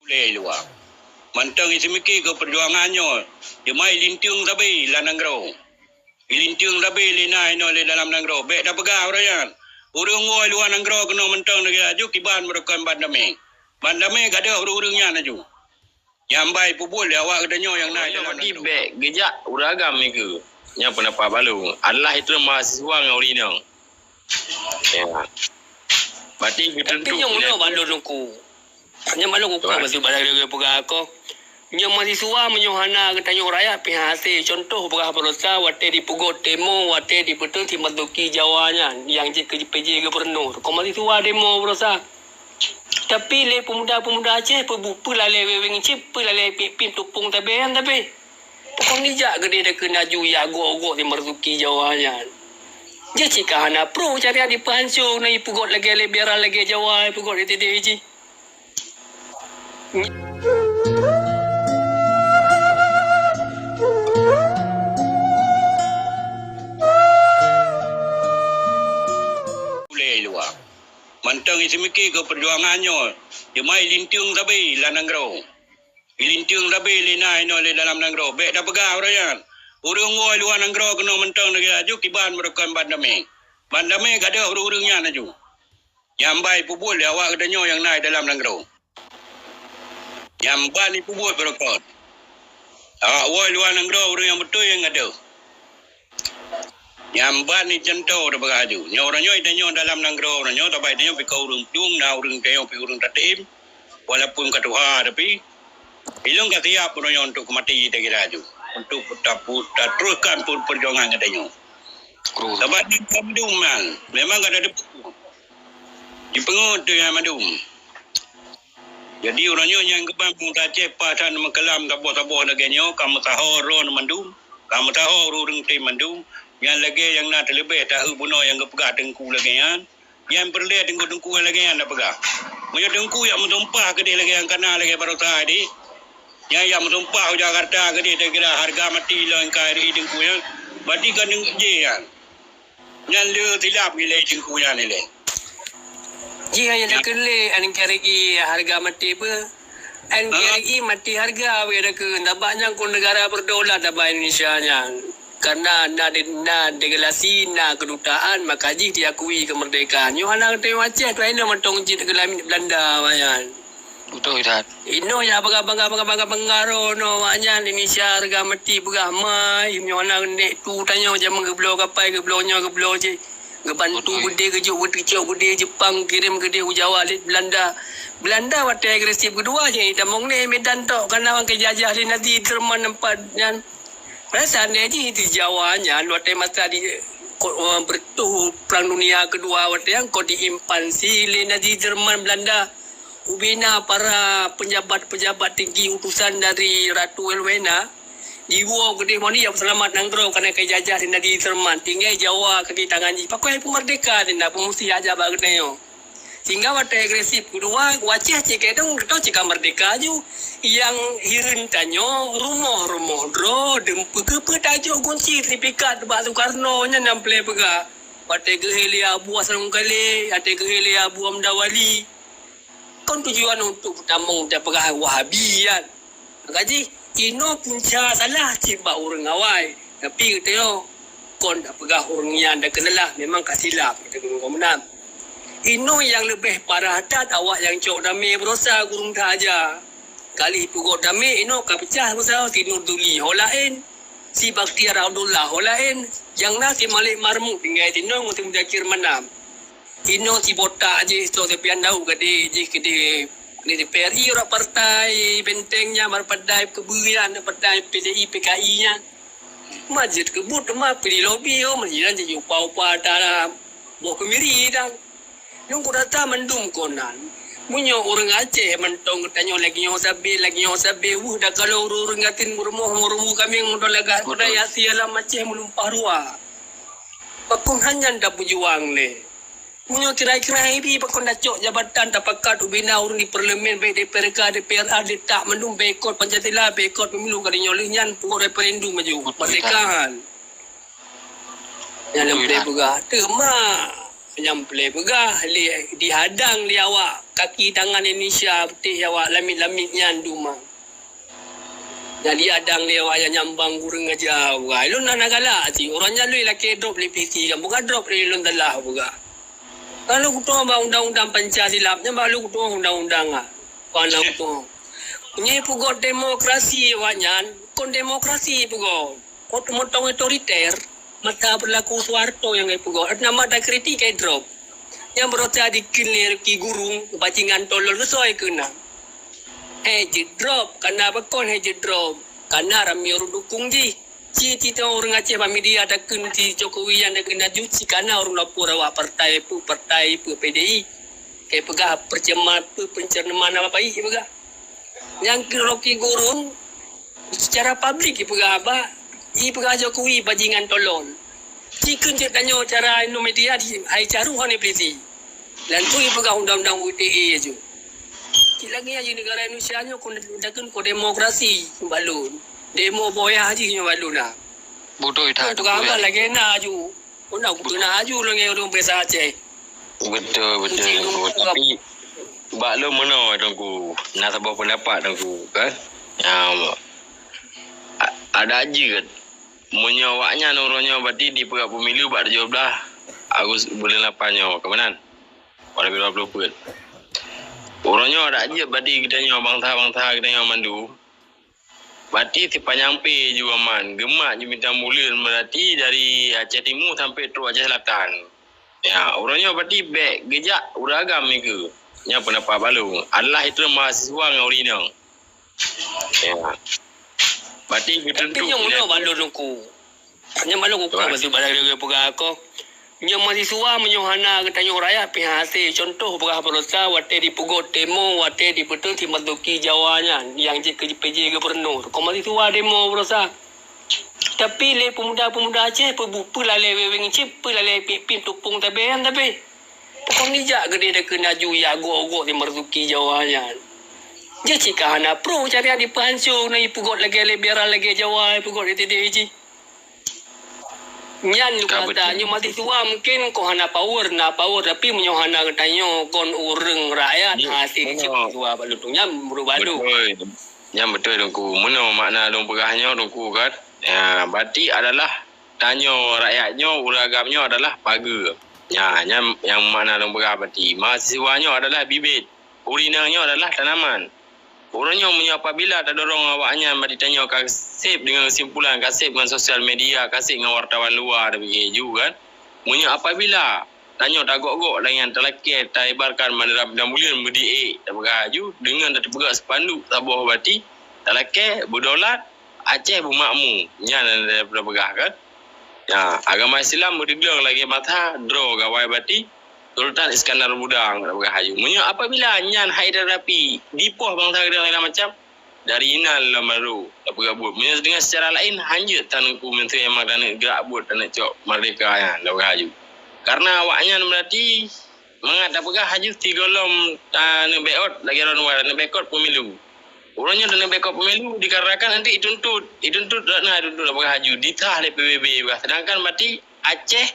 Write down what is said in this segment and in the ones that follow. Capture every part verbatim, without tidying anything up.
Lé luwa. Mantong iseumike keu peujuangan nyoe, teuma ilinteung sabe lam nanggroe. Ilinteung sabe lé na inoe lé dalam nanggroe. Bék tapeugah uroe nyan. Ureuëng woe luwa nanggroe keunoe mantong lagée laju kiban meureukom ban damé. Ban damé gadôh ureuëng-ureuëng nyan laju. Nyang bai peubuet lé awak geutanyoe nyang na dalam nanggroe. Bék geujak ureuëng agam nikeue. Nyan peundapat balu. Adalah itu mahasiswa ngon ureuëng inong. Ya. Berarti Tapi nyang mana balon aku? Nyang mana aku kau masih pada dia pegang aku? Nyang mahasiswa meunyoe hana geutanyoe rakyat pih hase contoh peugah barosa watée dipeugot demo watée dipeuteueng si Marzuki Jawa nyan nyang jeuet keu P J gubernur. Kau mahasiswa demo barosa. Tapi lé pemuda-pemuda Aceh peubu peulalé weweng cit peulalé pipim tupung tabé nyan tabé. Pakon nijak geude deukeu naju ya gok-gok di Marzuki Jawa nyan. Jih cit ka hana pro cari di peuhanco na ipeugot lagée liberal lagée Jawa ipeugot di tidi jih. Ulée luwa. Mantong iseumike keu peujuangan nyoe, teuma ilinteung sabe lam nanggroe. Ilinteung sabe lé na inoe lé dalam nanggroe. Bék tapeugah uroe nyan. Ureuëng woe luwa nanggroe keunoe mantong lagée laju kiban meureukom ban damé. Ban damé gadôh ureuëng-ureuëng nyan laju. Nyang bai peubuet lé awak geutanyoe nyang na dalam nanggroe. Nyang ban ipeubuet beureukat. Awak woe luwa nanggroe ureuëng nyang beutôi nyang gadôh. Nyang ban ni contoh tapeugah laju. Nyoe uroe nyoe tanyoe dalam nanggroe uroe nyoe tabai tanyoe pih ka ureuëng plueng na ureuëng tanyoe pih ureuëng tatem. Walaupun ka tuha tapi ilong ka siap uroe nyoe untuk mati takira laju. Untuk tapu- tateruskan per- perjuangan geutanyoe. Sabab di mandum man memang ka ada debu. Dipeungeut tu nyang mandum. Jadi uroe nyoe nyang geuban pemuda Aceh pasan meukalam saboh-saboh lagée nyoe ka meusaho droe mandum, ka meusaho ureuëng tem mandum, nyang lagée nyang na teuleubeh taeu bunoe nyang geupeugah teungku lagée nyan. Nyang peureulée teungku-teungku nyang lagée nyan tapeugah. Meunyoe teungku jak meusumpah keudeh lagée nyang kana lagée barosa deh, nyang jak meusumpah u Jakarta keudeh takira hareuga mati lôn N K R I teungku nyan, berarti ka neuk jih nyan. Nyan le silap ilée teungku nyan ilée. Jih hanya takheun lé N K R I hareuga maté beuh. N K R I maté hareuga wéh takheun. Sabab nyan kon negara berdaulat Sabah Indonesia nyan. Karena na de- na delegasi, na kedutaan, maka jih diakui kemerdekaan. Nyoe hana teuh Aceh tu inoe mantong jih teugeulamiet Belanda nyan. Beutôi that. Inoe nyang bangga-bangga, bangga-bangga, bangga roh noe awak nyan Indonesia hareuga mati peugah mai, meunyoe hana nek tu tanyoe jameun geubloe kapai, geubloe nyoe, geubloe jih. Geubantu beudé geujok beuteucok beudé Jepang kirém keudeh u Jawa lé Belanda. Belanda watée agresif keudua jih tamong lé Medan tok kana wan keujajah lé Nazi Jerman teumpat nyan. Padahai seandai jih di Jawa nyan watée masa di ko- beureutoh Perang Dunia Keudua watée nyan kon diimpansi lé Nazi Jerman Belanda. Ubena para pejabat-pejabat tinggi utusan dari Ratu Helena diwoe keudeh moni nyang seulamat nanggroe kana keujajah di Nazi Jerman tinggai Jawa kaki tangan jih. Pakon hai peumerdeka di na peumusi aja bak geutanyoe. Sehingga watée agresif keudua, waceh cit keudong geutanyoe cit ka merdeka ju. Nyang hireuen tanyoe rumoh-rumoh droe deumpeu keupeue tajok gunci sertifikat bak Soekarno nyan nyang peulée peugah. Watée geuhé lé Abu Hasan Kale, watée geuhé lé Abu Hamdawali. Kon tujuan untuk tamong tapeugah Wahabi nyan. Maka jih inoe punca salah cit bak ureuëng awai. Tapi geutanyoe kon tapeugah ureuëng nyan takheun salah, memang ka silap geutanyoe meunan. Inoe nyang leubeh parah that awak nyang cok damé beurasa gurung tahaja. Kali peugot damé inoe ka peucah beurasa si Nur Duli ho laén, si Bakhtiar Abdullah ho laén, nyang na si Malik Marmut tinggai tinoe ngon si Mudakir Manam. Inoe si botak jih, si Sofian Daud gade jih keudeh, keudeh di P R I uroe partai Benteng nyan, partai keubeuian, partai P D I P K I nyan. Ma jeuet keu buet teuma pih di lobi, oh, meunan jih upa-upa ata boh keumiri dan. Nyoe ku rata mandum konan. Meunyoe ureuëng Aceh mantong geutanyoe lagée nyoe sabe, lagée nyoe sabe, weueh dak kalo ureuëng-ureuëng gasien meurumoh, meurumoh kameng, meudola gah, padahai asie lam Aceh meulumpah ruwa. Pakon hana tapeujuang lé? Meunyoe kira-kira ibi pakon tacok jabatan tapakat ubena ureuëng di parlemen, baik D P R K, D P R A, ditak mandum boikot Pancasila, boikot pemilu kali nyoe lheueh nyan peugot referendum maju. Betul, merdeka han. Nyang Betul, leumpah Iran. Peugah, teuma Nyang peureulée peugah lé dihadang lé awak kaki tangan Indonesia putéh awak lamiet-lamiet nyan duma. Jadi hadang lé awak nyang nyambang kureueng aja. Wah, lôn hana galak cit. Uroe nyan lôn lakée drop lé P C, kan bukan drop lé lôn telah peugah. Lalu kutuang bak undang-undang Pancasila, nyan bak lôn kutuang undang-undang ah. Pandang kutuang. Nyoe peugöt demokrasi awaknyan, kon demokrasi peugöt. Kot motong otoriter, mata berlaku Soeharto nyang geupeugöt. Nama takritik kai drop. Nyang beurota dikheun lé Rocky Gerung, bajingan tolol geusoi keuna. Hai jeuet drop, kana pakon hai jeuet drop. Kana ramé ureuëng dukung jih. Ci titong ureuëng Aceh bak media takheun si Jokowi nyang takheun laju, ci kana ureuëng lapor awak partai peue, partai peue P D I. Kai peugah percuma peue, pencerman nama baik peugah. Nyang keu Rocky Gerung, secara publik jipeugah haba, jipeugah Jokowi bajingan tolol. Ci kheun jeuet tanyoe cara inong media di hai caru hana polisi. Langsung jipeugah undang-undang I T E laju. Cit lagée nyan di negara Indonesia nyoe kon takheun kon demokrasi bak lôn. Demo boya jih nyoe bak lôn na. Beutôi that. Kon peugah haba lagée na laju. Kon na kupeuna laju lagée ureuëng biasa Aceh. Betul, betul. Tapi bak lôn meunoe Teungku, na saboh pendapat Teungku kan. Ya, a- ada jeuet. Meunyoe awaknyan uroe nyoe berarti dipeugah pemilu bak tujoh belas Agus buleuen lapan nyoe, keumanan? Dua ribu dua puluh peuet. Uroe nyoe ada jeuet berarti geutanyoe bangsa-bangsa geutanyoe mandum. Berarti sipanyang pé ju aman, geumat ju bintang buleuen berarti dari Aceh Timu sampai trok Aceh Selatan. Ya, uroe nyoe berarti bék geujak ureuëng agam migeue. Nyan pendapat bak lôn. Adalah itu mahasiswa ngon ureuëng inong. Ya. Berarti geutuntuk. Tapi nyang meunoe bak lôn Teungku. Nyang meunoe Teungku masih bak lagée peugah aku. Nyoe mahasiswa meunyoe hana geutanyoe rakyat pih hase. Contoh peugah baroesa watée dipeugöt demo, watée dipeuteueng si Marzuki Jawa nyan nyang jeuet keu P J gubernur. Kon mahasiswa demo baroesa. Tapi lé pemuda-pemuda Aceh peubu-, peulalée weweng cit, peulalée pip-pip tupông tabé nyan tabé. Pakon dijak geude takheun laju ya gok-gok si Marzuki Jawa nyan. Jih cit ka hana pro cara dipeuhanco na ipeugöt lagée liberal lagée Jawa ipeugöt di T D I jih. Nyan ka beutôi. Nyoe mahasiswa mungkin kon hana power, na power tapi meunyoe hana geutanyoe kon ureuëng rakyat hase cit mahasiswa bak lutong nyan baru balu. Beutôi. Nyan beutôi Teungku. Meunoe makna lôn peugah nyoe Teungku kan. Ya, berarti adalah tanyoe rakyat nyoe, ureuëng agam nyoe adalah pageue. Ya, nyan nyang makna lôn peugah berarti. Mahasiswa nyoe adalah bibit. Ureuëng inong nyoe adalah tanaman. Uroe nyoe meunyoe apabila tadorong awaknyan bak tanyoe ka seb deungon kesimpulan, ka seb ngon sosial media, ka seb ngon wartawan luwa, tabigé ju kan. Meunyoe apabila tanyoe tagok-gok lagée nyan talakée taibarkan bandera bintang buleuen beudiek, tapeugah ju deungon tateupeugah spanduk saboh bati, talakée beudaulat, Aceh beumakmu. Nyan tapeugah kan. Ya, agama Islam beudeuglong lagée mata droe gawai bati, Sultan Iskandar Muda, tapeugah ju. Meunyoe apabila nyan hai tarapi dipoh bangsa geutanyoe macam, dari inan lom baru tapeugah buet. Meunyoe dengan secara lain, hanjeuet taneuku menteri nyang taneuk gerak buet, taneuk cok merdeka nyan, tapeugah ju. Karena awaknyan berarti mangat tapeugah haju sigohlom taneuk boikot lagée droeneuh taneuk boikot pemilu. Uroe nyoe taneuk boikot pemilu dikarenakan nanti ituntut, ituntut droeneuh ituntut tapeugah haju ditah lé P B B peugah. Sedangkan berarti Aceh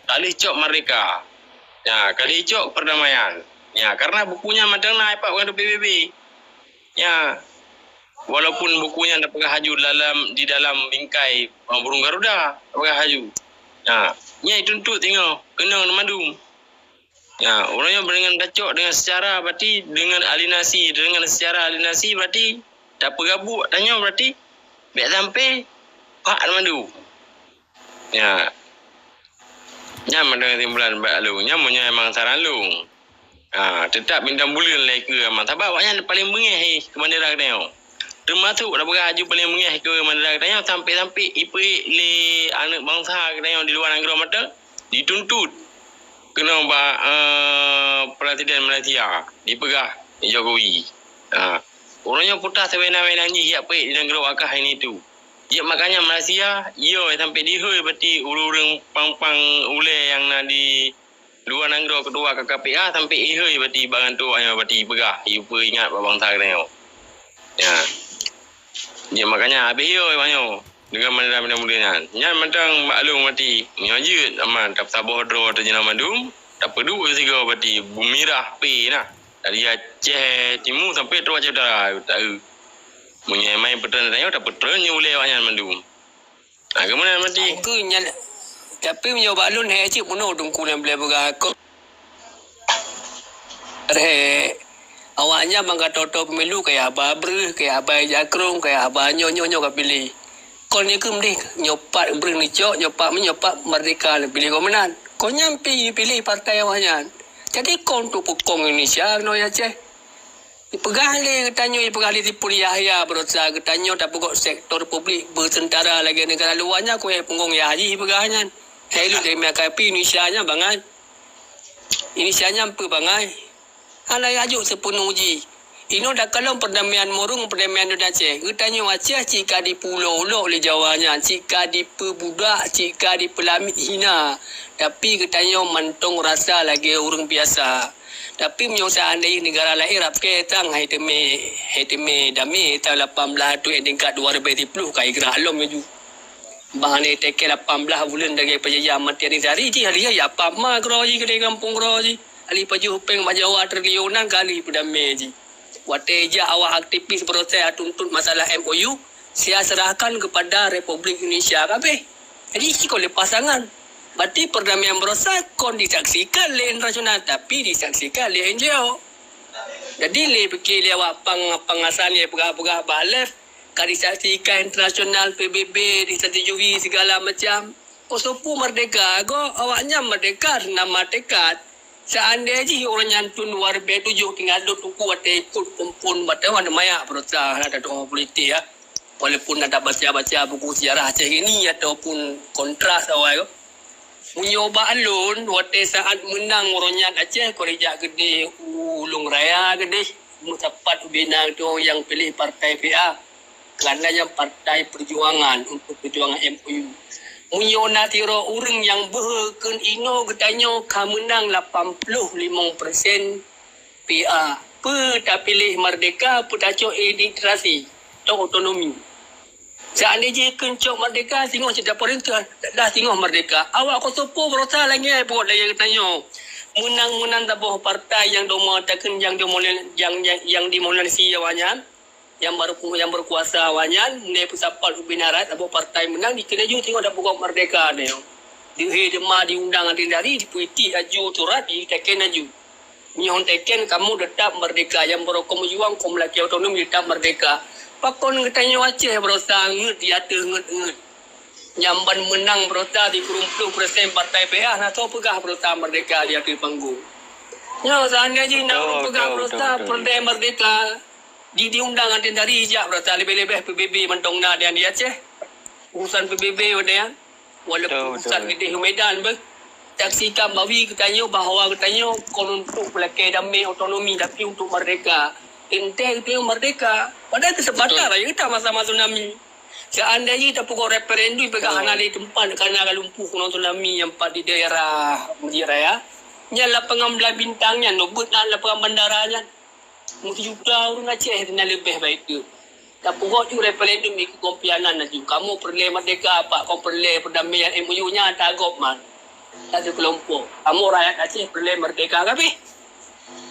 ka lheueh cok merdeka. Ya, ka lheueh cok perdamaian. Ya, karena buku nyan mantong na ipak bukan P B B. Ya. Walaupun buku nyan tapeugah haju dalam, di dalam bingkai, uh, burung garuda, tapeugah haju. Ya. Nyan ituntut singoh, keunong mandum. Ya, uroe nyoe deungon tacok deungon secara berarti deungon alienasi, deungon secara alienasi berarti tapeugabuk tanyoe berarti bék sampai pak mandum. Ya. Nyan mantong kesimpulan bak lôn. Nyan meunyoe memang saran lôn. Ha, teutap bintang buleuen lé keu aman. Sabab awaknyan paléng beungéh keu bandera geutanyoe. Teumasuk tapeugah haju paléng beungéh keu bandera geutanyoe sampai-sampai ipeuék lé aneuëk bansa geutanyoe di luwa nanggroe mantong dituntut keunoe bak, eh, Presiden Malaysia dipeugah Jokowi. Ha. Uroe nyoe puta seuwena-wena jih jak peuék di nanggroe akah ini tu. Jeuet makanya Malaysia, yo sampai dihôi berarti ureuëng-ureuëng pang-pang ulée nyang na di luwa nanggroe keudua K K P A sampai ihôi berarti bangantoe nyoe berarti peugah, yue peuingat bak bansa geutanyoe. Ya. Jeuet makanya habéh yo banyoe deungon bandera-bandera muda nyan. Nyan mantong maklum berarti meunyoe jeuet aman tapeusaboh droe teuh jinoe mandum. Tapeuduek sigoe bati bumi rah pih na. Dari Aceh Timu sampai trok Aceh Utara, taeu. Meunyoe main peutren tanyoe, tapeutren nyoe ulée awaknyan mandum. Ha, keumeunang mati. Aku nyan, tapi meunyoe bak lôn, hei cit bunoe Teungku nyang boleh peugah aku. Reh, awaknyan bang ka toto pemilu, kaya haba breuh, kaya haba jakrong, kaya haba nyoe, nyoe, nyoe ka piléh. Kon nyoe keuh meunan, nyoe pat breuh neucok, nyoe pat, nyoe pat merdeka neupiléh kon meunan. Kon nyan pi piléh partai awaknyan. Jadi kon untuk peukong Indonesia keunoe Aceh. Ipeugah lé geutanyoe, ipeugah lé Saiful Yahya baroesa geutanyoe tapeugot sektor publik beuteuntara lagée neugara luwa nyan, kuyée peunggong yah jih ipeugah nyan. Hai lôn dari meukapi Indonesia nyan bangai. Indonesia nyan peue bangai? Hana yah jok sipeunoh jih. Inoe takalon peurdamaian murung, peurdamaian di Aceh. Geutanyoe Aceh cit ka dipulo ulok lé Jawa nyan, cit ka dipeubudak, cit ka dipeulamiet hina. Tapi geutanyoe mantong rasa lagée ureuëng biasa. Tapi meunyoe seandainya negara laén rapée tang hai teumé, hai teumé damé tang lapan belas tu, eh, tingkat dua ribée siploh ka igrak lom laju. Bah hana teuke lapan belas buleuen lagée peujajah mati hari-hari jih, hari ya apa ma keudroe jih keudeh gampông keudroe jih. Alih pajoh péng bak Jawa triliunan kali peudamé jih. Watée jak awak aktivis proses tuntut masalah M O U, saya serahkan kepada Republik Indonesia kabeh. Jadi, isi kon lé pasangan. Berarti perdamaian baroesa kon disaksikan lé internasional, tapi disaksikan lé N G O. Jadi, lé pike lé awak pang, pangasan lé peugah-peugah bak live, ka disaksikan internasional P B B, disetujui segala macam. Kosopo merdeka, go awaknyan merdeka, nama tekad. Seandai jih ureuëng nyan thon dua ribée tujoh tinggai lôn teungku watée ikot phon-phon, watée wan mayak beureusaha na dalam politik, ya. Walaupun na baca-baca buku sejarah Aceh ini ataupun kontras awai ko. Meunyoe bak lôn, watée saat meunang ureuëng nyan Aceh, kon ijak keudeh u Lueng Raya keudeh, meusapat ubena tu nyang piléh partai P A. Karena nyang partai perjuangan untuk perjuangan M O U. Meunyoe na sidroe ureuëng nyang beuhe kheun inoe geutanyoe ka meunang lapan ploh limong persen P A, peue tapiléh merdeka, peue tacok administrasi atau otonomi. Seandai jih kheun cok merdeka, singoh cit tapeurintah, dah singoh merdeka. Awak kosopo beurasa lagée buet lagée geutanyoe. Meunang-meunang saboh partai nyang doma takheun nyang dimolen-, nyang, nyang, nyang dimolensi awaknyan. Nyang baru, nyang beukuasa awaknyan, meunyoe peusapat ubena rakyat saboh partai meunang, dikheun laju singoh tapeugot merdeka nyoe. Deuhé teuma diundang até dari, dipuitik laju surat, diteken laju. Meunyoe teken kamoe teutap merdeka, nyang barô kon meujuang, kon meulakée otonomi teutap merdeka. Pakon geutanyoe Aceh beurasa ngeut di ateueh ngeut-ngeut? Nyang ban meunang beurasa sikureueng ploh persen partai P A, na soe peugah beurasa merdeka di ateueh panggong? Nyoe seandai jih na ureuëng peugah beurasa perdamaian merdeka, di, diundang até dari jak beurasa leubeh-leubeh P B B mantong na di, di Aceh. Urusan P B B watée nyan. Walaupun pusat geudeh u Medan beh. Saksikan bawi geutanyoe bahwa geutanyoe kon untuk meulakée damé otonomi, tapi untuk merdeka. Teuntée geutanyoe merdeka. Padahai keuseumpatan raya geutanyoe masa-masa tsunami. Seandai jih tapeugot referendum, peugah hana lé teumpat, karena ka lumpuh keunoe tsunami nyang pat di daerah Mesjid Raya. Nyan lapangan Blang Bintang nyan, nyoe beuet na lapangan bandara nyan. Meujuta ureuëng Aceh na leubeh baik tu. Tapeugot ju referendum ikut kompianan laju. Kamoe peureulée merdeka, pak kon peureulée perdamaian M O U nyan tagop man. Satu kelompok. Kamoe rakyat Aceh peureulée merdeka kabeh.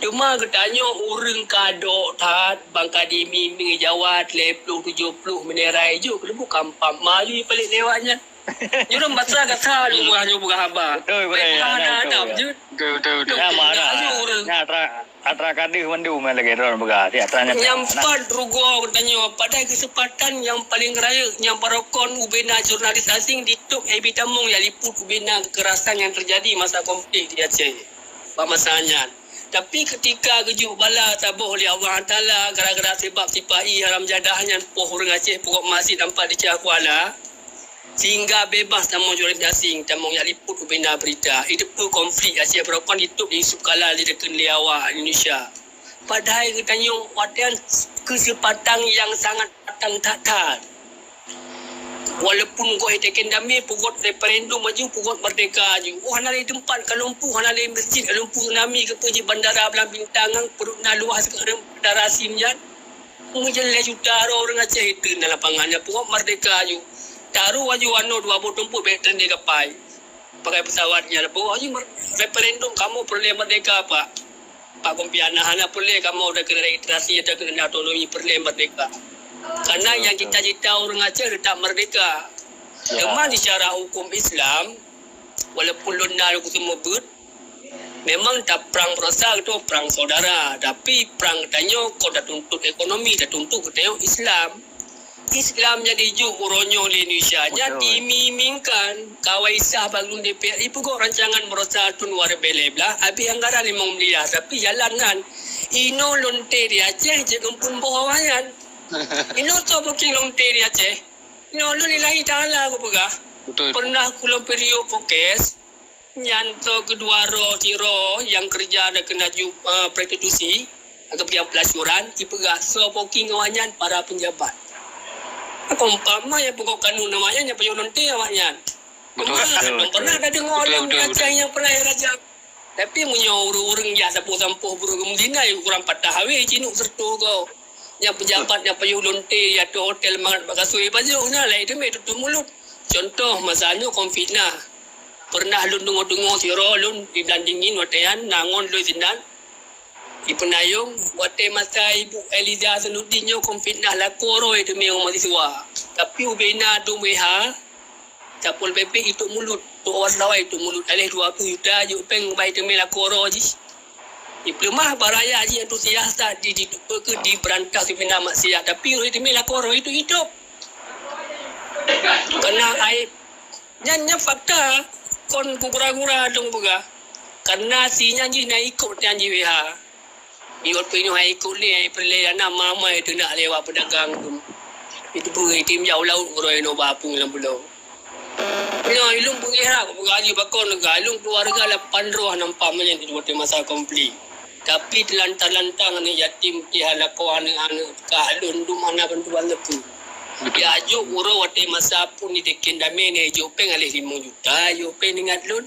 Teuma geutanyoe ureuëng kadok that bangka di mimi Jawa, lhée ploh tujoh ploh minerai ju keuleubuk kampak maju palék lewat nyan. Nyoe masa gata lu buah nyoe buah haba. Betul, betul, ya, ada betul, ada ya. Jut. Betul, betul, betul. Ya, marah. Atra, atra kadeuh mandum lagi drone peugah. Dia atra nyata. Nyang pat rugoe geutanyoe, padahai keuseumpatan nyang paleng rayeuk nyang barokon ubena jurnalis asing ditôb Ebi Tamong ya liput ubena kekerasan yang terjadi masa konflik di Aceh. Bak masa nyan. Tapi ketika geujok bala saboh lé Allah Taala gara-gara sebab sipai haram jadah nyan poh ureuëng Aceh pokok masjid nampak dicah kuala, sehingga bebas tamong jurnalis asing, tamong jak liput ubena berita. Itu pun konflik Aceh barokon ditôb di Yusuf Kala ditekan lé awak Indonesia. Padahai geutanyoe watée keuseumpatan nyang sangat patang that-that. Walaupun goh iteken damé, peugot referendum maju, peugot merdeka aju. Oh, hana lé teumpat ka lumpuh, hana lé masjid ka lumpuh, tsunami ka peuji bandara Blang Bintang ngon peuruek na luwah sikureueng bandara sim nyan. Meujan lhée juta droe ureuëng Aceh itu na lapangan nyan, peugot merdeka aju. Taru aju anoe dua boh tumpuk bék teuntée gapai. pakai pesawat nyan. Peue nyoe referendum kamoe peureulée merdeka, Pak. Pak Kompi Ana, hana peureulée kamoe da keuneuk registrasi, da keuneuk otonomi, peureulée merdeka. Karena nyang cita-cita ureuëng Aceh teutap merdeka. Teuma secara hukum Islam, walaupun lôn na lôn seumeubeuet, memang taprang beurasa atau perang saudara, tapi perang tanyoe kon tatuntut ekonomi, tatuntut geutanyoe Islam. Islam nyang dijok uroe nyoe lé Indonesia nyan diiming-imingkan. Kawai sah bak lôn D P R, ipeugok rancangan beurasa thon dua ribèe lhèe blah, habéh anggaran limong miliar, tapi jalan nan. Inoe lonte di Aceh jeuet ngon phon boh awaknyan. Inoe soe booking lonte di Aceh? Inoe lôn lillahi ta'ala kupeugah. Pernah kulôn periuk fokus, nyan soe keudua roh sidroe nyang keureuja da keuneuk aju, eh, prostitusi, atau peugah pelacuran, ipeugah soe booking awaknyan para pejabat. Umpama nyang peugok kanun awaknyan nyang pajoh lonte awaknyan. Betul, betul, betul. Pernah ka deungoe lé ureuëng Aceh nyang pernah raja. Tapi meunyoe ureuëng-ureuëng jak sampôh-sampôh beureugueng meuzinai, kurang patah awé jinuk seureutoh goe. Nyang pejabat nyang pajoh lonte, atau hotel mangat bak kasui pajoh, na laén teumé tutup mulut. Contoh masa nyoe kon fitnah. Pernah lôn deungoe-deungoe sidroe lôn di Blandingin watée nyan na ngon lôn sinan. Ipeunayong watée masa Ibu Eliza Senuddin nyoe kon fitnah lakoe roh teumé ngon mahasiswa. Tapi ubena dum W H, Satpol P P ituek mulut, tuek wartawan ituek mulut, aleh dua ploh juta jok péng bai teumé lakoe roh jih. Dipeuleumah baraya jih antusias that di, di, di, di beurantah sipinan maksiat, tapi roh teumé lakoe roh ituek-ituek. Keunan aib. Nyan, nyan fakta, kon kugura-gura dong peugah. Karena si nyan jih na ikot nyan jih W H. Di watée nyoe hai ikot lé, hai peureulée na ma-ma teunak lé awak peudagang tu. Itu pun itim jauh laut uroe nyoe bak apui lam pulo. Nyoe ilôn peungéh ha, kupeugah jih bakon lega, ilôn keuluwarga lapan droe nampak manyang di watée masa konflik. Tapi teulantar-lantang aneuk yatim, pih lakoe aneuk-aneuk kah lôn dum hana bantuan sapeue. Betul. Yak jok uroe watée masa phon diteken damé na ijok péng aleh limong juta, ijok péng ingat lôn.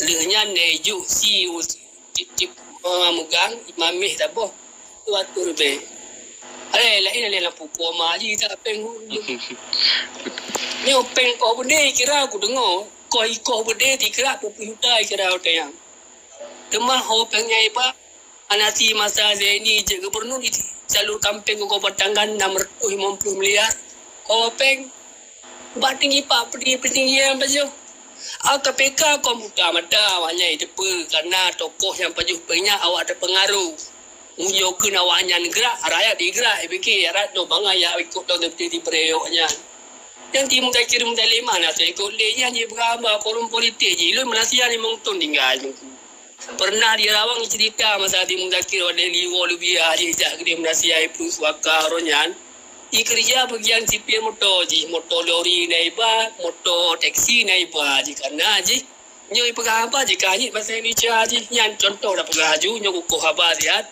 Lheueh nyan na ijok si cip-cip, eh, meugang, imam meh saboh. Tu atur be. Aleh laén aleh lampu koma ji tak péng hu. Nyoe péng koh beudé kira kudeungoe, koh ikoh beudé dikira peuet ploh juta kira watée nyan. Teuma ho péng nyang iba, hana si masa Zaini jeuet gubernur, isalur kampéng keu Kabupaten Tanggan enam ratus lima puluh miliar. Ho péng, bak tinggi pak peutinggi-peutinggi nyang pajoh. A K P K kon buta mata awaknyan iteupeue, karena tokoh nyang pajoh péng nyan awak teupeungaruh. Meunyoe kheun awaknyan grak, rakyat digrak, ipike rakyat nyoe bangai jak ikot lom seperti di Priok nyan. Nyang Ti Muzakir Muthalim hana teuikot lé, nyan jipeugah haba forum politik jih, lôn meunasihat limong thon tinggai Teungku. Pernah di Rawang cerita masa Ti Muzakir watée liwoe Lubia jijak keudeh meunasihat iplueng suaka uroe nyan. Ikeureuja bagian sipir moto jih, moto lori na iba, moto teksi na iba jih, karena jih nyoe ipeugah haba jih ka jeuet bahasa Indonesia jih. Nyan contoh na peugah laju, nyoe kukoh haba siat.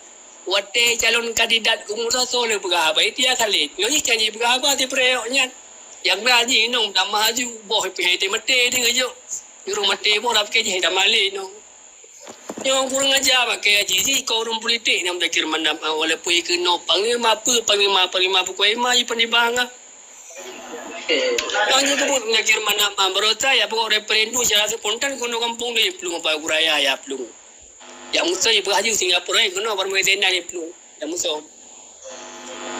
Watée calon kandidat gubernur soe lé peugah haba, Itia Khalid. Nyoe jih kan jipeugah haba di Priok nyan. Nyang na jih inong tamah laju, boh pih hai maté di ngeujok. Nyuruh maté boh rap ke jih tamah lé inong. Nyoe kurang aja pakai haji jih keu ureuëng politik nyang dakir mandam, ah, walaupun ikeunoe panglima peue, panglima, panglima pukoi ma jih panibang ah. Nyang jih kebut dakir mandam, ah, beurota ya pokok referendum secara spontan keunoe kampung di plueng apa guraya ya plueng. Ya musoh ipeugah laju Singapura, eh, keunoe baru meutenan iplueng. Ya musoh.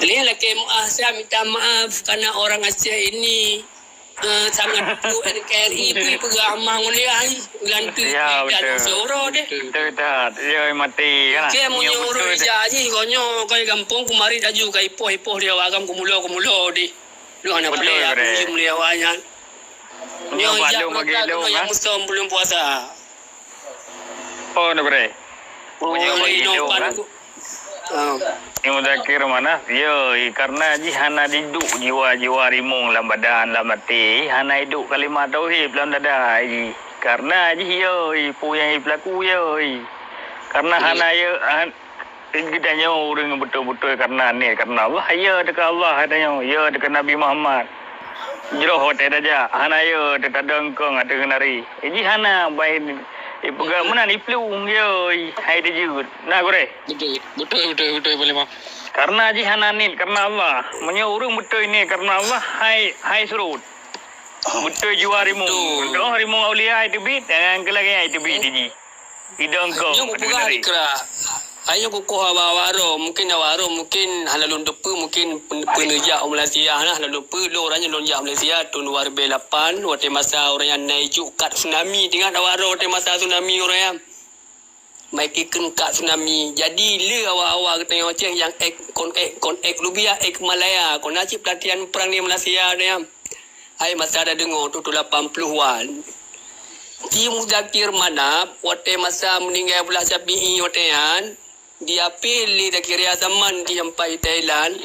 Kalian lakée meu'ah, saya minta maaf karena orang Aceh ini, eh, sangat perlu N K R I pih peugah ama ngulai, lantu ya, betul. Syuroe deh. Betul, betul. Ya, mati kan. Oke, meunyoe ureuëng ija jih, konyoe, koi gampông, kumari laju, ka ipoh-ipoh dia, wagam kumulo-kumulo deh. Lu hana betul, boleh, aku bre. Mulia awaknyan. Nyoe ijak bagi mata lu, keunoe nyang musom buleuen puasa. Oh, ni, bre. Oh, meunyoe bagi lu, kan? Ah. Ni mudakir mana? Yo, i, karena jih hana diduk jiwa-jiwa rimong lam badan, lam até. Hana iduk kalimah tauhid lam dada jih. Karena jih, yo, i, peue nyang ipelaku, yo, i. Karena hana, yo, han-, Geutanyoe ureuëng beutôi-beutôi karena niet karena Allah, ya teuka Allah geutanyoe, ya teuka Nabi Muhammad. Jroh watée tajak, hana ya teuka dengkong ateueh nari. Jih hana bai ipeugah meunan iplueng, yoi, hai teujeuet. Nah, gurée. Beutôi, beutôi, beutôi, beutôi, Panglima. Karena jih hana niet karena Allah. Meunyoe ureuëng beutôi niet karena Allah, hai, hai surut. Beutôi jua rimueng. Beutôi. Doh rimueng Aulia teubiet, nyang keu lagèe nyan teubiet jih. Idong kong. Nyoe peugah dikra. Ayo kukoh awak-awak roh, mungkin awak roh mungkin hana lôn teupeu, mungkin pen-, peuneu jak u Malaysia lah, hana lôn teupeu, lôn ureueng nyan lôn jak Malaysia tahun dua ribu lapan, watèe masa ureueng nyan na ijok kad tsunami, ingat awak roh watèe masa tsunami ureueng nyan. Mai kikheun kad tsunami. Jadi le awak-awak geutanyoe Aceh nyang ek kon ek kon ek lubiah ek Malaya, kon na cit peulatihan prang di Malaysia ureueng nyan. Hai masa tadeungoe tu, tu lapan ploh wan. Di Muzakir Manaf, watèe masa meuninggai Abdullah Syafi'i watèe nyan, di apel lé Zakaria Saman di ampai Thailand,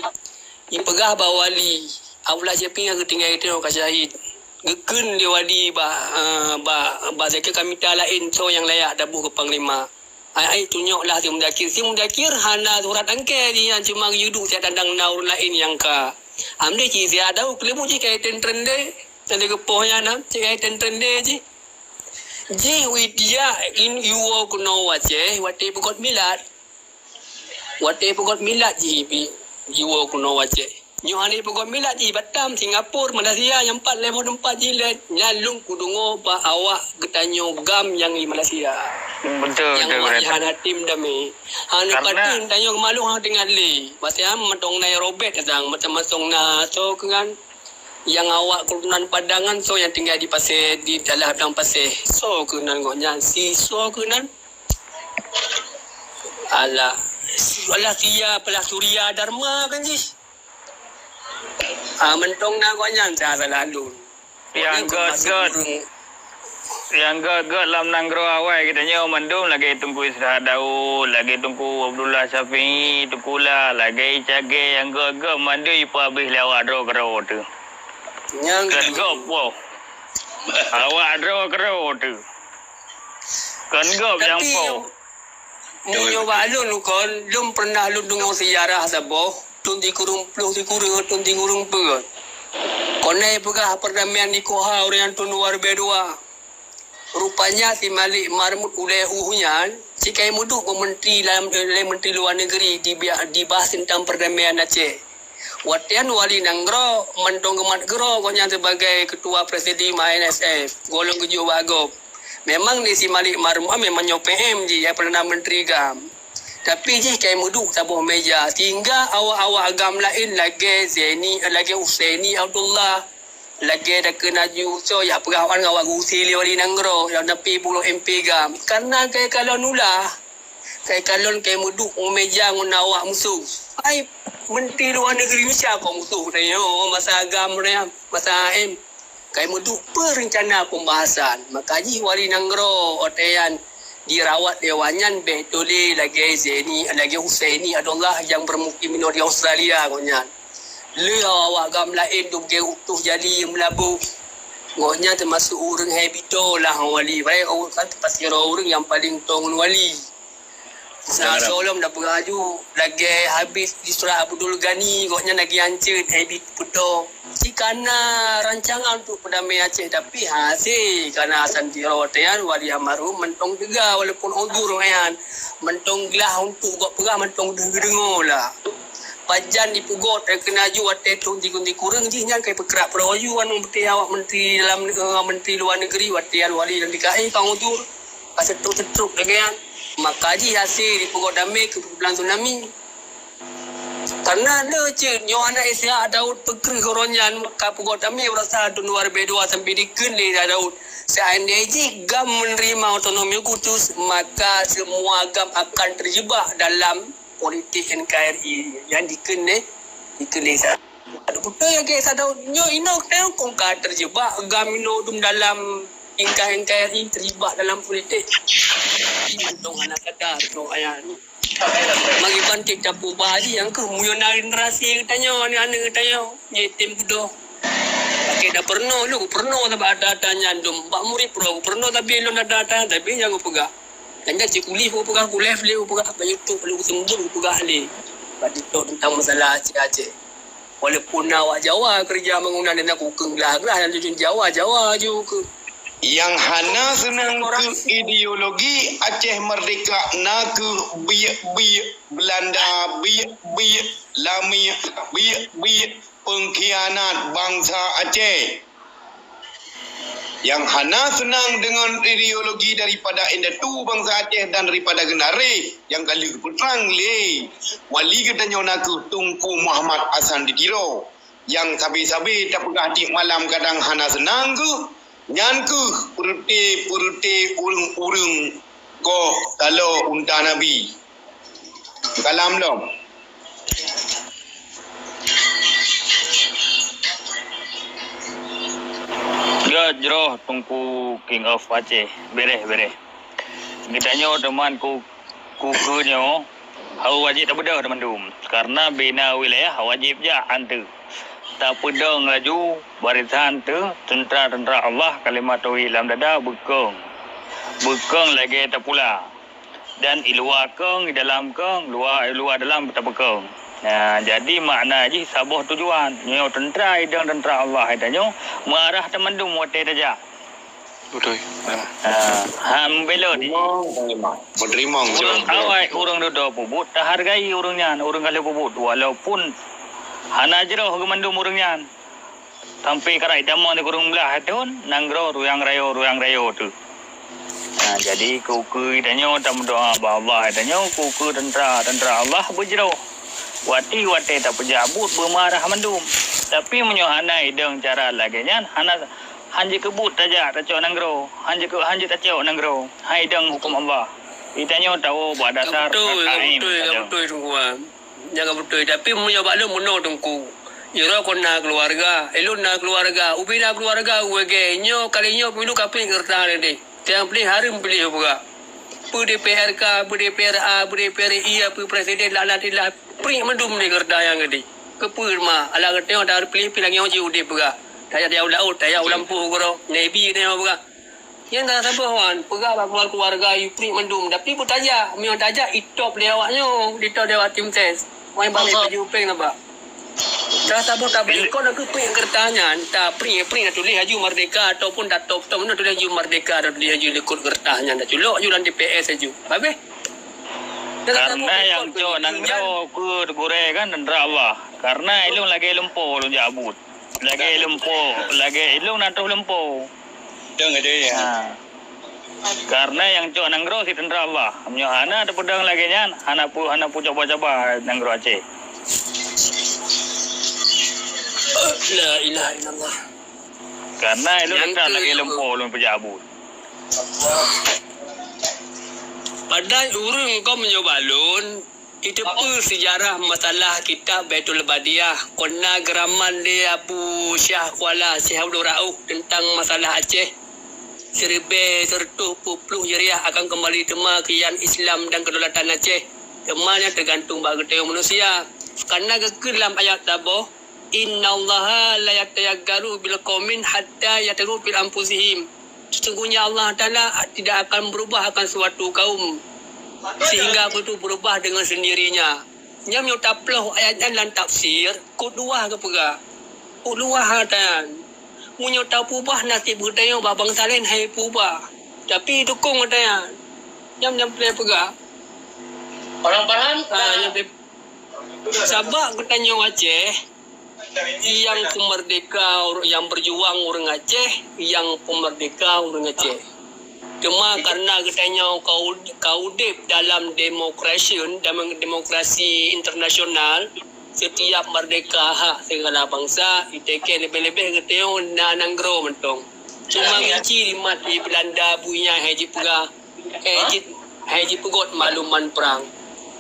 ipeugah bak wali, Abdullah Syafi'i nyang geutinggai teuh ka syahid. Geukheun lé wali bak, eh, bak, bak Zakaria ka mita laén soe nyang layak taboh keu panglima. Ai, ai, tunyoklah si Muzakir. Si Muzakir hana surat angkée jih nyan, cuma geuyue duek siat tandang na ureueng laén nyang ka. Amdeh cit siat daun keuleumah jih ka itén treun deh. Nyang lagèe poh nyan na, cit ka itén treun deh jih. Jih Widya in iwoe keunoe u Aceh, watèe peugöt milat. Watèe peugöt milat jih bi-, iwoe keunoe u Aceh. Nyoe hana peugöt milat jih Batam, Singapura, Malaysia, nyang pat lhèe boh teumpat jih lé. Nyan lôn kudeungoe bak awak geutanyoe GAM nyang di Malaysia. Betul, nyang betul, awak betul. Hana tem damé. Hana patem tanyoe meuh hana teuingat lé. Masa nyan mantong na Robert datang, mantong na soe keuh nyan. Nyang awak keturunan Padang nyan soe nyang tinggai di Pasé, di dalam Padang Pasé. Soe keuh nan gobnyan, si soe keuh nan? Alah, alah Sia, alah Surya Dharma kan jih. Ah, mantong na gobnyan cara lalu. Nyang göt-göt. Nyang göt-göt lam nanggroe awai geutanyoe mandum lagèe Teungku Ishak Daud, lagèe Teungku Abdullah Syafi'i, Teungku Lah, lagèe Cagé nyang göt-göt mandum ipeuhabéh lé awak droe keudroe teuh. Nyang göt-göt poh. Awak droe keudroe teuh. Kon göt nyang poh. Meunyoe bak lôn kon, lôn pernah lôn deungoe seujarah saboh, thôn sikureueng ploh sikureueng, thôn sikureueng peuet. Kon na ipeugah perdamaian di Koha ureueng nyan thôn dua ribèe dua. Rupanya si Malik Mahmud ulèe ueh nyan, si ka imeuduek bak menteri dalam, eh, lé menteri luar negeri di, dibahas tentang perdamaian Aceh. Watèe nyan wali nanggroe mantong geumat keudroe gobnyan sebagai ketua presidium I N S F, gohlom geujok bak gob. Memang di si Malik Mahmud memang nyoe P M jih, ya, Perdana Menteri GAM. Tapi jih ka imeuduek saboh meja, sehingga awak-awak GAM laén lagèe Zaini, lagèe Husaini Abdullah, lagèe Teuku Najib, soe jak peugah awak ngon awak geuusé lé wali nanggroe, nyang tapi bunoe M P GAM. Karena ka ikalon ulah. Ka ikalon ka imeuduek u meja ngon awak musoh. Hai, menteri luar negeri Malaysia kon musoh tanyoe masa GAM nyan, masa A M. Ka imeuduek peue reuncana pembahasan. Maka jih wali nanggroe watèe nyan dirawat lé awak nyan bèk tuléh lagèe Zaini, lagèe Husaini Abdullah nyang bermukim di Australia gobnyan. Le awak GAM laén dum geutuh jali meulaboh. Gobnyan teumasuk ureueng hai bito lah wali. Baik, kan teumasuk ureueng nyang paleng tong ngon wali. Sa-, sebelum dah peuraju, lagèe habis di surat Abdul Ghani, gobnyan lagi hancet, hai bito. Jika na rancangan untuk perdamaian Aceh, tapi hase kana Hasan Tiro watèe nyan wali almarhum mantong teuga walaupun uzur nyan. Mantong glah untuk gop peugah mantong deuh geudeungoe lah. Pajan dipeugot dan keunan aju watèe thôn tiga puluh kureueng jih nyan kai peukrab peurayuan beutôi awak menteri dalam, eh, menteri luar negeri watèe nyan wali dan D K I ka uzur. Ka setruk-setruk lagèe nyan. Maka jih hase dipeugot damé keu peupeulang tsunami. Karena le cit nyoe aneuk Ishak Daud peukreuh uroe nyan ka peugot damé beurasa thôn dua ribèe dua sampoe dikheun lé Ishak Daud, seandai jih GAM menerima otonomi khusus, maka semua GAM akan terjebak dalam politik N K R I nyang dikheun lé, dikheun lé Ishak. Aduh, beutôi lagèe Ishak Daud nyoe inoe keu kon ka terjebak GAM inoe dum dalam tingkah N K R I terjebak dalam politik. Mantong hana sadar tu ayat ni. Mari bantik capu bah jih nyang keuh meunyoe na generasi geutanyoe, aneuk-aneuk geutanyoe, nyoe tem keudroe. Pakai dah peurunoe lôn, peurunoe sabab ata-ata nyan dum bak murit peurunoe, peurunoe tapi lôn ata-ata tapi nyang kupeugah. Dan nyan cit kuliah kupeugah, kuliah lé kupeugah, bak YouTube lé kuseumeubeuet kupeugah lé. Bak TikTok tentang masalah Aceh-Aceh. Walaupun na awak Jawa keureuja bangunan dan aku kheun glah-glah dan tujuan Jawa, Jawa aju keu. Nyang hana seunang keu ideologi Aceh Merdeka nakeuh biek-biek Belanda, biek-biek lamiek, biek-biek pengkhianat bansa Aceh. Nyang hana seunang deungon ideologi daripada indatu bansa Aceh dan daripada generasi nyang ka lheueh geupeutrang lé wali geutanyoe na kheueh Teungku Muhammad Hasan di Tiro. Nyang sabe-sabe tapeugah tiep malam kadang hana seunang kheueh, nyan kheueh peureute-peureute ureuëng-ureuëng goh taloe unta Nabi. Kalam lom. Geuet jroh Teungku King of Aceh. Bereh, bereh. Geutanyoe teuma ku, ku keu nyoe, hana wajéb tabeudôh teumandum. Karena bina wilayah wajéb jak anteuk. Tapeudong laju barisan teuh teuntra-teuntra Allah, kalimat tauhid lam dada beukong. Beukong lagée tapula. Dan i luwa kong, i dalam kong, luwa, i luwa dalam tapeukong. Nah, jadi makna jih saboh tujuan. Nyoe teuntra idong teuntra Allah geutanyoe meuarah teumandum watée tajak. Beutôi. Ah, han belot. Meuteurima. Ureuëng awai, ureuëng dudoe peubuet, tahargai ureuëng nyan, ureuëng ka lheueh peubuet. Walaupun hana jroh keu mandum ureuëng nyan. Sampai karak itamong di kureueng blah thon, nanggroe ruyang rayo, ruyang rayo teuh. Nah, jadi keu, keu geutanyoe tameudoa bak Allah geutanyoe, keu, keu teuntra, teuntra Allah beujroh. Watée-watée tapeujak buet beumarah mandum. Tapi meunyoe hana idong cara lagée nyan, hana, han jeuet keu buet tajak tacok nanggroe, han jeuet keu, han jeuet tacok nanggroe, han idong huköm Allah. Geutanyoe tawoe bak dasar Al-Qaim. Beutôi, beutôi, beutôi, Teungku. Nyan ka beutôi. Tapi meunyoe bak lôn meunoe Teungku, jaroe kon na keuluwarga, ilôn na keuluwarga, ubé na keuluwarga, ubé gée nyoe kali nyoe pemilu ka pieng keureuta tadi. Nyang piléh hareuem piléh peugah. Peue D P R ka, peue D P R A, peue D P R I, peue presiden laknatillah, priek mandum di keureuta nyang geude. Keupeue ma, ala geutanyoe tapiléh pih lagée nyoe jih udeb peugah. Tajak u laôt, tajak u lampôh keudroe, Navy geutanyoe peugah. Nyang na saboh wan, peugah bak keuluwarga, yue priek mandum. Tapi peutajak, meunyoe tajak, itop lé awak nyoe, ditop lé awak tim ses. Wan bak lé baju peng nampak. Salah saboh taboikot laju priek keureuta nyan, tapriek, priek na tuléh laju merdeka ataupun tatop-top na tuléh laju merdeka, na tuléh laju likot keureuta nyan, taculok laju lam T P S laju. Habéh. Karena nyang cok nanggroe keu gurée kan teuntra Allah. Karena ilôn lagée lumpo lôn jak buet. Lagée lumpo, lagée ilôn na troh lumpo. Dong ada ya. Ha. Karena nyang cok nanggroe sit teuntra Allah. Meunyoe hana tapeudong lagée nyan, hana pu-, hana pucoba-coba nanggroe Aceh. La ilaha illallah. Karena ilôn nyang ka lagée lumpo lôn peujak buet. Padahai ureuëng kong meunyoe bak lôn, iteupeue seujarah masalah kitab Baitul Badiah, kon na geuraman lé Abu Syah Kuala Syekh Abdul Rauf teuntang masalah Aceh. Siribée sireutoh peuet ploh Hijriah akan keumbali teuma keu yan Islam dan kedaulatan Aceh. Teuma nyan teugantung bak geutanyoe manusia. Karena geukheun lam ayat saboh, "Innallaha la yataghayyaru bil qaumin hatta yughayyiru ma bi anfusihim." Sesungguhnya Allah Taala tidak akan berubah akan suatu kaum sehingga itu berubah dengan sendirinya. Nyan meunyoe taploh ayat nyan lam tafsir, kok dua geupeugah. Kok dua hatan. Meunyoe tapeubah naseb geutanyoe bak bansa laén hai peubah. Tapi dukong geutanyoe. Nyan nyang peureulée peugah. Orang paham? Ah, nyang peureulée. Sabab geutanyoe Aceh, nyang peumerdeka, nyang berjuang ureuëng Aceh, nyang peumerdeka ureuëng Aceh. Teuma karena geutanyoe ka ud-, ka udeb dalam demokrasi, dalam demokrasi internasional, setiap merdeka hak segala bangsa, iteke leubeh-leubeh geutanyoe na nanggroe mantong. Cuma ngici dimat di Belanda bui nyan hai jipeugah, hai ji-, hai jipeugot makluman perang.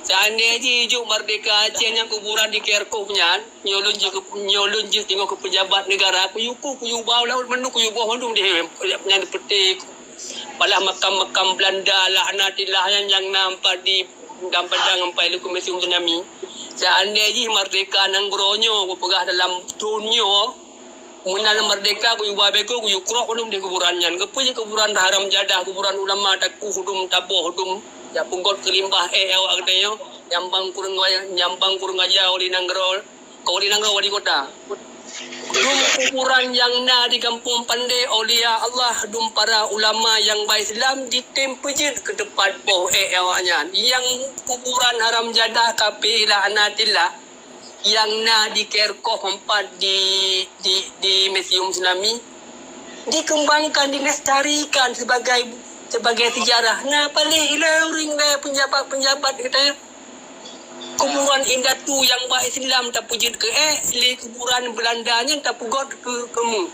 Seandai jih jok merdeka Aceh nyang kuburan di Kerkhoh nyan, nyoe lôn jih, nyoe lôn jih teungoh keu pejabat negara, kuyue kuh, kuyue ba u laôt mandum, kuyue boh mandum deh, nyan peuté. Palah makam-makam Belanda laknatillah nyan nyang na empat di Padang Padang empat di Museum Tsunami. Seandai jih merdeka nanggroe nyoe kupeugah dalam thon nyoe, meunan merdeka kuyue ba beko, kuyue krok mandum deh kuburan nyan. Keupeue jih kuburan haram jadah, kuburan ulama taku hudum taboh hudum, jak peugot keu limbah ék awak geutanyoe, nyambang kureueng, nyambang kureueng aja oleh nanggroe. Kau di nanggroe wali kota. Dum kuburan nyang na di Gampông Pande, aulia Allah, dum para ulama nyang ba Islam jitem peujeuet keu teumpat boh ék awaknyan. Nyang kuburan haram jadah kafé laknatillah nyang na di Kerkhoh empat di, di, di Museum Tsunami. dikembangkan, dilestarikan sebagai sebagai sejarah. Nah, paléh ilée uring lé pejabat-pejabat kita. Kuburan indatu nyang ba Islam tapeujeuet keu ék, lé kuburan Belanda nyan tapeugot keu keumu.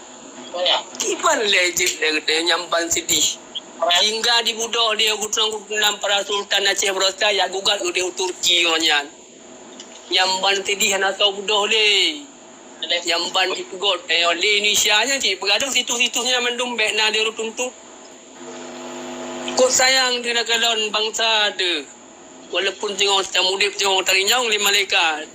Kiban lé jeuet lé geutanyoe nyang ban seudeh. Hingga di budoh lé geutanyoe geutanyoe para sultan Aceh Beureusa ya gugat geutanyoe Turki ngon nyan. Nyang ban seudeh hana soe budoh lé. Nyang ban jipeugot, eh, lé Indonesia nyan cit peugadang situs-situs nyan mandum bék na lé ureuëng tuntot. Kok sayang teuh na kalon bansa teuh. Walaupun singoh tamudeb singoh tarinyong lé malaikat,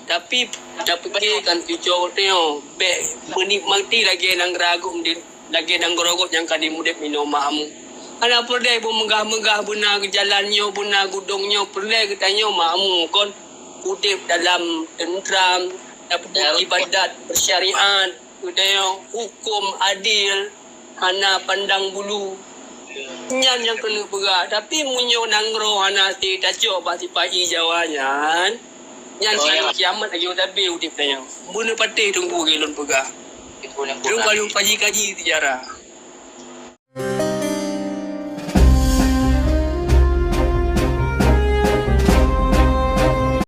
tapi tapike kan cuco teuh bék meunikmati lagée nanggroe agong di lagée nanggroe gop nyang ka dimudeb minoe makmu. Hana peureulée beumeugah-meugah beuna geujalan nyoe, beuna gudong nyoe, peureulée geutanyoe makmu kon udeb dalam teuntram, tapeubuet ibadat bersyariat, geutanyoe huköm adil, hana pandang bulu. Nyan nyang keuneuk peugah. Tapi meunyoe nanggroe hana tacok bak sipa-i Jawa nyan, nyan kiamat lagée tabé udeb tanyoe. Beuneupatéh teungku lôn peugah. Lôn ka lôn kaji-kaji sejarah.